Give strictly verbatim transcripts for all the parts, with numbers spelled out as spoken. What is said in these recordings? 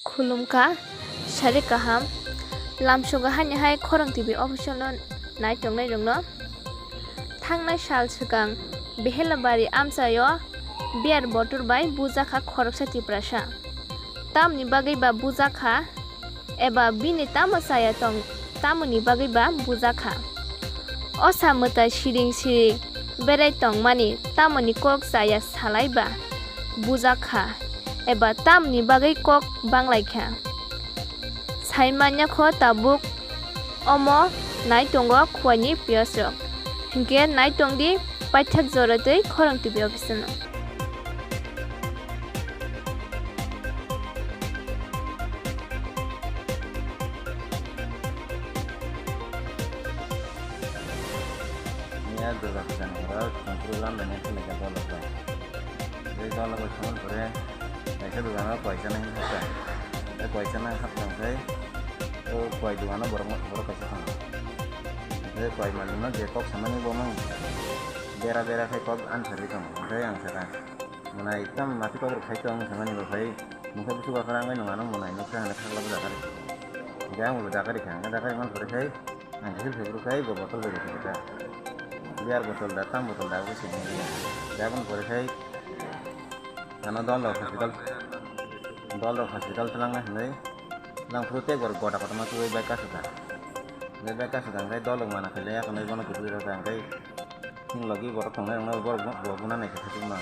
Khulumkha, sari kaham. Lamsogo hani hai Khorang T V official no nai tongnai rokno. Thangnai sal swkang Behelabari amchaio beer bottle bai bujakha khoroksa Tiprasa. Tamni bagwi ba bujakha eba bini tamo chaya tong tamoni bagwi ba bujakha. Osa mwtai siring siring berai tongmani tamoni kok chaya salai ba bujakha eba tamni bagwi kok banglaikha. Saimanya kho tabuk omo nai tongo Khowai ni piyos rok. Hinkhe nai tongdi paithak jora tei Khorang T V official no. Miya Durga Puja ni horo Chongkru lam bai nai philai kha dol rok bai. Tei dol rok bai thangmani pore kaisa dogano koi chana hinwi hapkha. Tei koi chana hapkha hwnkhe o koi dogano borok, borok kaisa tongo. Tei koi malik no je kok samani bo mang bera bera khai kok answer ri tongo. Hwnkhe ang sakha, mwnai tamo mati kok rok khai tong samani bo khai mungkha busu bakhara wngwi nwng ano mwnai nukha hwnwi khaklabo dakari. Hwnkhe ang bo dakari kha, hwnkhe dakari man pore khai ang kaisa phaibrwk khai bo bottle bai rwkha kha. Beer bottle da, tam bottle da, abo se wngya. Hwnkhe aboni pore khai ano dol rok hospital, dol rok hospital thangnai hwnwi langphuru tei borok goda kotorma twiwi bike kasukha. Hwnkhe bike kasukha hwnkhe dol rok mana khailai yakhwlwi bono kwtwi rwkha hwnkhe. Chini logi borok tongnai rokno borok bo, bo guna naikha thaichukma.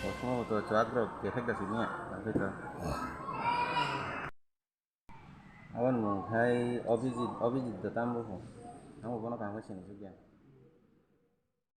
Bo sumao to chuak rok kephek da siniya, tangkhe to. Aboni mung khai Abhijit, Abhijit da tam bo. Ang bo bono kaham khe sini sukya.